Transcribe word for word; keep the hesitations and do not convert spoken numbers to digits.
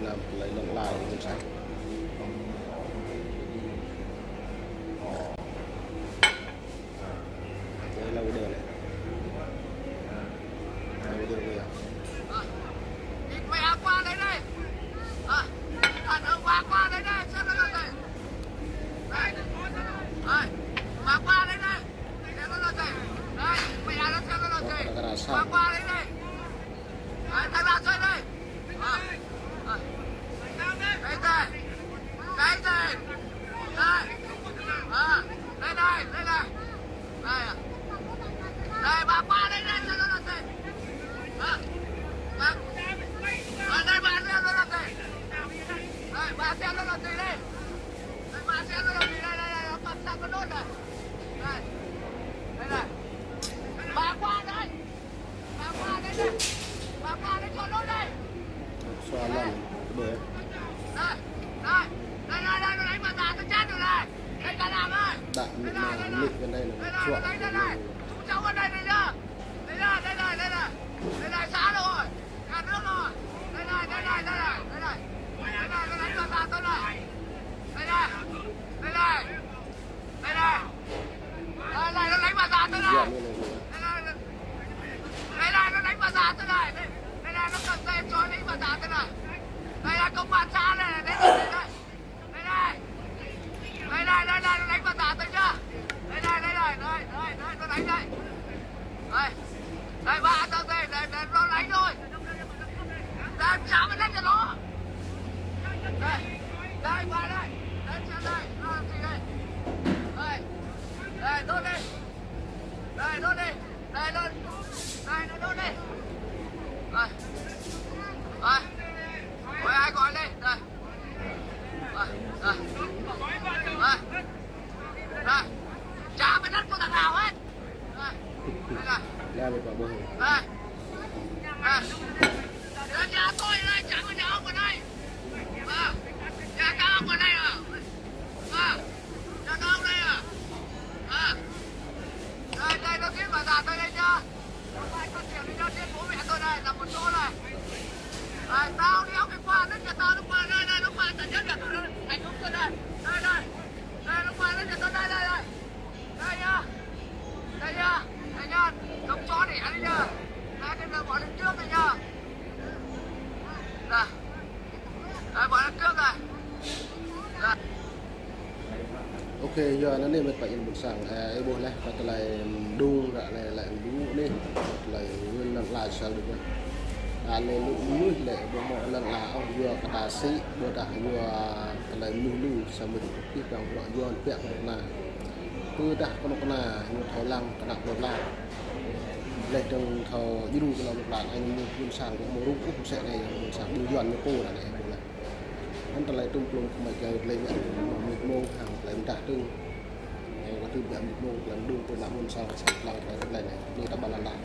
Năm lấy lông lai của mình sạch. Đây là cái đường này. Đây là cái đường này. Mày áo qua đây này. À, thằng áo qua qua đây này, sao nó lại đây? Đây. Đây. Áo qua đây này. Sao nó lại đây? Đây, mày áo nó sao nó lại đây? Áo qua đây này. Đấy, thằng nào chơi đây? Ờ. Ờ. Đây, đây. Đây, đây. Đây. Ờ. Đây, đây, đây, đây. Đây à. Đây, bà qua đây, đây, sao nó làm gì? Hả? Bà. Ờ, đây, bà, đây, nó làm gì? Đây, bà, sao nó làm gì đây? Đây, bà, sao nó làm gì đây? Đây, đây, đây, nó cắm sạc nó đốt này. Đây. Đây, đây. Bà qua đây. Xoa lăn, đuổi. Đã, mịt mà, mịt bên đây là chuột. Đây này. Đây này, nó đánh bà già tôi này. Đây này, nó đánh bà già tôi này. Đây, đây này, nó cầm tay trói đánh bà già tôi này. Đây là công an xã này, đây này, đây này. Đây này. Đây này, đây này, nó đánh bà già tôi chưa? Đây này, đây này, đây, đây, đây, nó đánh đây. Đây. Đây, bà già tôi đây, đây, đây, nó đánh rồi. Đây, chả mà đánh cho nó. Đây, đây, qua đây. Đây, chả đây, nó làm gì đây? Đây. Đây, đốt đi. Đây, đốt đi. Đây, đốt. Đây, nó đốt đi. Đây. Đây. Ôi, ai gọi đây. Đây. Đây. Đây. Đây. Chả mà đánh con thằng nào hết. Đây. Đây, đây. Đây, bà bố. Đây. Đây. Đây, nhà tôi đây, chả có nhà ông ở đây. À, nhà các ông ở đây à? À, nhà các ông đây à? À. Đây, đây, nó tiếp bà già tôi đây chưa? Nó phải phát triển đi cho tiếp bố mẹ tôi này, là một chỗ này. Đây, tao đi học cái khoa, nó nhà tao nó khoa, đây, đây, nó khoa, tao nhớ nhà tôi, thành công tôi đây. Đây, đây. Đây, nó khoa, nó nhà tôi đây, đây, đây. Đây nhá. Đây nhá. Đây nhá. Giống chó đẻ đấy nhá. Đây, đây là bỏ lên trước này nhá. Đây. Đây, bỏ lên trước này. Đây. Ok, yua anŭn anai mĕt wa ayŏng ƀôn sang, ơ, ih ƀuh laih, kơ tơlơi mơdung ră anai lĕ mơdung anai, kơ tơlơi ngăn lăn ala sal đôč. Anai lu mơnuih lĕ ƀu hmâo lăn ala ôh, yua kơ ta sĭ, ƀôdah yua tơlơi mơnuih lu, samơ̆ ih păng bruă Yuan pĕk kơnuk kơna. Ƀôdah kơnuk kơna, ñu thâo lăng kơnuk kơna. Laih dơ̆ng thâo djru kơ kơnuk kơna, anŭn mơnuih ƀôn sang ƀu hmâo rŭng ôh, mơsĕ anai ƀôn sang ƀu Yuan ñu pô ră anai. Anŭn tơlơi tŭm plum kơ mơi kơ tơlơi mơak mơ̆ng mơnuih mơ̆ng hăng tơlơi mơdah tơ̆ng. Ơ, kơ tŭm biă mơnuih mơ̆ng tơlơi mơdung tơlơi mơnă mơ̆n sang sang lăng tơlơi tơlơi anai. Anai ta ƀă lăn lăn.